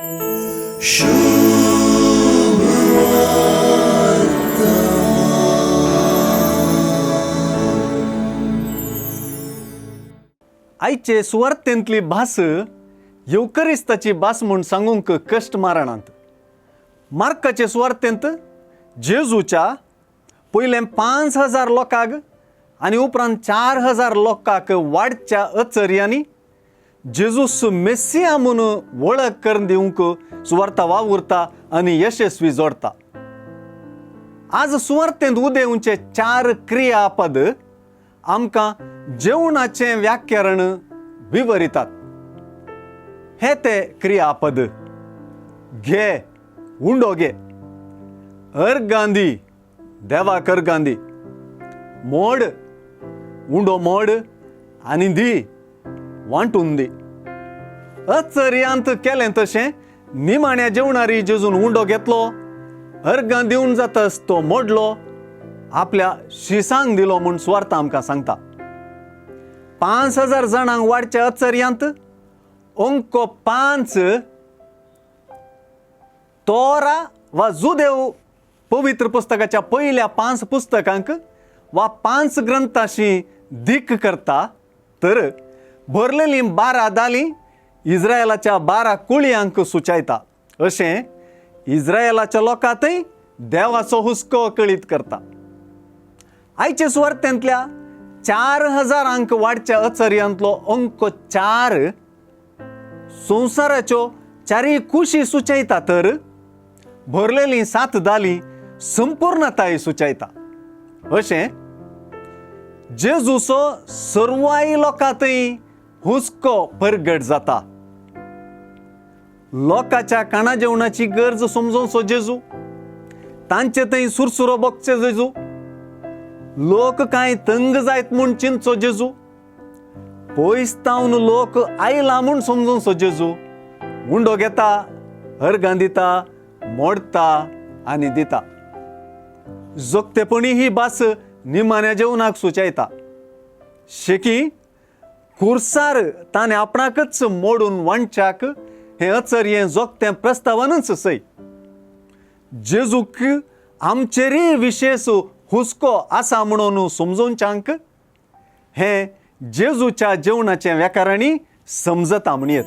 आयचे सुवार्थेंतली भास येवकरिस्ताची भास म्हूण सांगूंक कश्ट मारणांत. मार्काचे सुवार्थेंत जेजूच्या पयलें 5000 लोकांक आनी उपरांत 4000 लोकांक वाडच्या अचर्यांनी जेजूस मेस्सिया म्हूण वळख करून दिवंक सुवार्ता वावुरता आनी यशस्वी जोडटा. आज सुवार्तेंत उदेवचे 4 क्रियापद आमकां जेवणाचें व्याकरण विवरितात. हे ते क्रियापद: घे, उंडो घे, अर्गांदी, देवाक अर्गांदी, मोड, उंडो मोड आनी दी, वांटून दी. अचर्यांत केलें तशें निमाण्या जेवणारी जेजून उंडो घेतलो, अर्गां दिवन जातस तो मोडलो, आपल्या शिसांक दिलो म्हूण सुवार्थ आमकां सांगता. 5000 जाणांक वाडच्या अचर्यांत अंको 5 तोरा वा जुदेव पवित्र पुस्तकाच्या पयल्या 5 पुस्तकांक वा 5 ग्रंथाशी दीक करता, तर भरलेलीं 12 दालीं इस्रायलाच्या 12 कुळयांक सुचायता. अशें इस्रायलाच्या लोकांतय देवाचो हुस्को कळीत करता. आयचे सुवार्थेंतल्या 4000 वाडच्या अचर्यांतलो अंक 4 संवसाराच्यो 4 कुशी सुचयता, तर भरलेलीं 7 दालीं संपूर्णताय सुचयता. अशें जेजूचो सर्वाय लोकांतय हुस्को परगट जाता. लोकांच्या काणा जेवणाची गरज समजोवचो जेजू, तांचे थंय सुरसुरो बगचे जेजू, लोक कांय तंग जायत म्हूण चिंतचो जेजू, पयस तावन लोक आयला म्हूण समजोवचो जेजू, उंडो घेता, अर्गां दिता, मोडटा आनी दिता. जोगतेपणी ही भास निमाण्या जेवणाक सुचयता. शेकी कुर्सार ताणें आपणाकच मोडून वांटच्याक हें अचर्यें जोगतें प्रस्तावनच सय. जेजूक आमचेरय विशेश हुस्को आसा म्हणून समजोवच्यांक हें जेजूच्या जेवणाचें व्याकरणी समजता म्हणयेत.